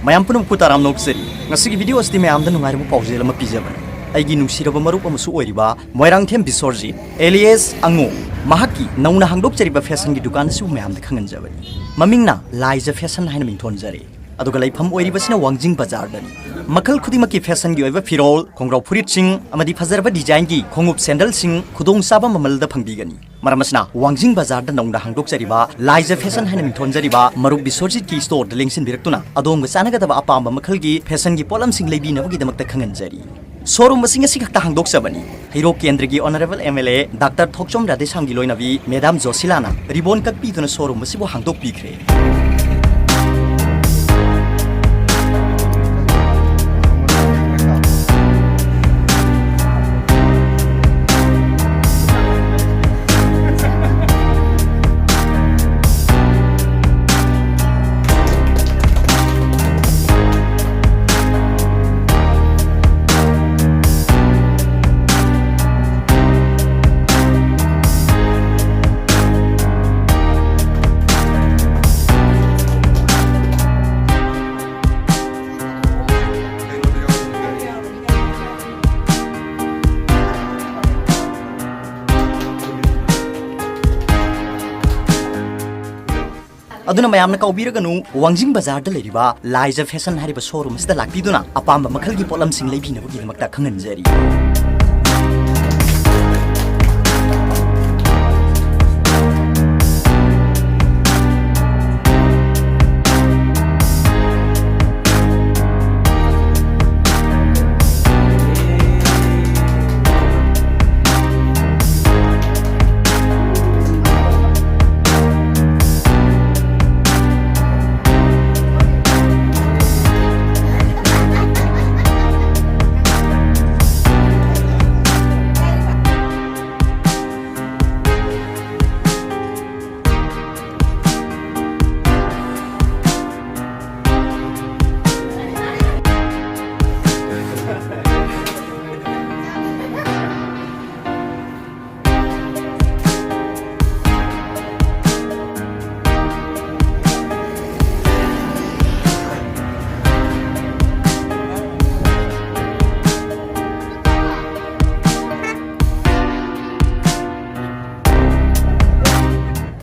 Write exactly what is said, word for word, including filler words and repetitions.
ꯃꯌꯥꯝ ꯄꯨꯝꯅꯃꯛꯄꯨ ꯇꯔꯥꯝꯅ ꯑꯣꯛꯆꯔꯤ꯫ ꯉꯁꯤꯒꯤ video ꯑꯁꯤꯗꯤ ꯃꯌꯥꯝꯗ ꯅꯨꯡꯉꯥꯏꯔꯕ ꯄꯥꯎꯖꯦꯜ ꯑꯃ ꯄꯤꯖꯕꯅꯤ꯫ ꯑꯩꯒꯤ ꯅꯨꯡꯁꯤꯔꯕ ꯃꯔꯨꯞ ꯑꯃꯁꯨ ꯑꯣꯏꯔꯤꯕ ꯃꯣꯏꯔꯥꯡꯊꯦꯝ ꯕꯤꯁ꯭ꯋꯔꯖꯤꯠ, alias ꯑꯉꯣ, ꯃꯍꯥꯛꯀꯤ ꯅꯧꯅ ꯍꯥꯡꯗꯣꯛꯆꯔꯤꯕ fashionꯒꯤ ꯗꯨꯀꯥꯟ ꯑꯁꯤꯕꯨ ꯃꯌꯥꯝꯗ ꯈꯪꯍꯟꯖꯕꯅꯤ꯫ ꯃꯃꯤꯡꯅ ꯂꯥꯏꯖ Fashion ꯍꯥꯏꯅ ꯃꯤꯡꯊꯣꯟꯖꯔꯤ꯫ ꯑꯗꯨꯒ ꯂꯩꯐꯝ ꯑꯣꯏꯔꯤꯕꯁꯤꯅ ꯋꯥꯡꯖꯤꯡ ꯕꯖꯥꯔꯗꯅꯤ꯫ ꯃꯈꯜ ꯈꯨꯗꯤꯡꯃꯛꯀꯤ fashionꯒꯤ ꯑꯣꯏꯕ ꯐꯤꯔꯣꯜ, ꯈꯣꯡꯒ꯭ꯔꯥꯎ ꯐꯨꯔꯤꯠꯁꯤꯡ ꯑꯃꯗꯤ ꯐꯖꯔꯕ designꯒꯤ ꯈꯣꯡꯎꯞ ꯁꯦꯟꯗꯜꯁꯤꯡ ꯈꯨꯗꯣꯡꯆꯥꯕ ꯃꯃꯜꯗ ꯐꯪꯕꯤꯒꯅꯤ꯫ ꯃꯔꯝ ꯑꯁꯤꯅ, ꯋꯥꯡꯖꯤꯡ ꯕꯖꯥꯔꯗ ꯅꯧꯅ ꯍꯥꯡꯗꯣꯛꯆꯔꯤꯕ ꯂꯥꯏꯖ Fashion ꯍꯥꯏꯅ ꯃꯤꯡꯊꯣꯟꯖꯔꯤꯕ ꯃꯔꯨꯞ ꯕꯤꯁ꯭ꯋꯔꯖꯤꯠꯀꯤ storeꯗ ꯂꯦꯡꯁꯤꯟꯕꯤꯔꯛꯇꯨꯅ ꯑꯗꯣꯝꯒ ꯆꯥꯟꯅꯒꯗꯕ ꯑꯄꯥꯝꯕ ꯃꯈꯜꯒꯤ fashionꯒꯤ ꯄꯣꯠꯂꯝꯁꯤꯡ ꯂꯩꯕꯤꯅꯕꯒꯤꯗꯃꯛꯇ ꯈꯪꯍꯟꯖꯔꯤ꯫ Showroom ꯑꯁꯤ ꯉꯁꯤ ꯈꯛꯇ ꯍꯥꯡꯗꯣꯛꯆꯕꯅꯤ꯫ ꯍꯩꯔꯣꯛ ꯀꯦꯟꯗ꯭ꯔꯒꯤ honourable MLA Doctor ꯊꯣꯛꯆꯣꯝ ꯔꯥꯙꯦꯁ꯭ꯌꯥꯝꯒꯤ ꯂꯣꯏꯅꯕꯤ Madam ꯖꯣꯁꯤꯂꯥꯅ ribbon ꯀꯛꯄꯤꯗꯨꯅ showroom ꯑꯁꯤꯕꯨ ꯍꯥꯡꯗꯣꯛꯄꯤꯈ꯭ꯔꯦ꯫ ꯑꯗꯨꯅ ꯃꯌꯥꯝꯅ ꯀꯥꯎꯕꯤꯔꯒꯅꯨ, ꯋꯥꯡꯖꯤꯡ ꯕꯖꯥꯔꯗ ꯂꯩꯔꯤꯕ ꯂꯥꯏꯖ Fashion ꯍꯥꯏꯔꯤꯕ showroom ꯑꯁꯤꯗ ꯂꯥꯛꯄꯤꯗꯨꯅ ꯑꯄꯥꯝꯕ ꯃꯈꯜꯒꯤ ꯄꯣꯠꯂꯝꯁꯤꯡ ꯂꯩꯕꯤꯅꯕꯒꯤꯗꯃꯛꯇ ꯈꯪꯍꯟꯖꯔꯤ꯫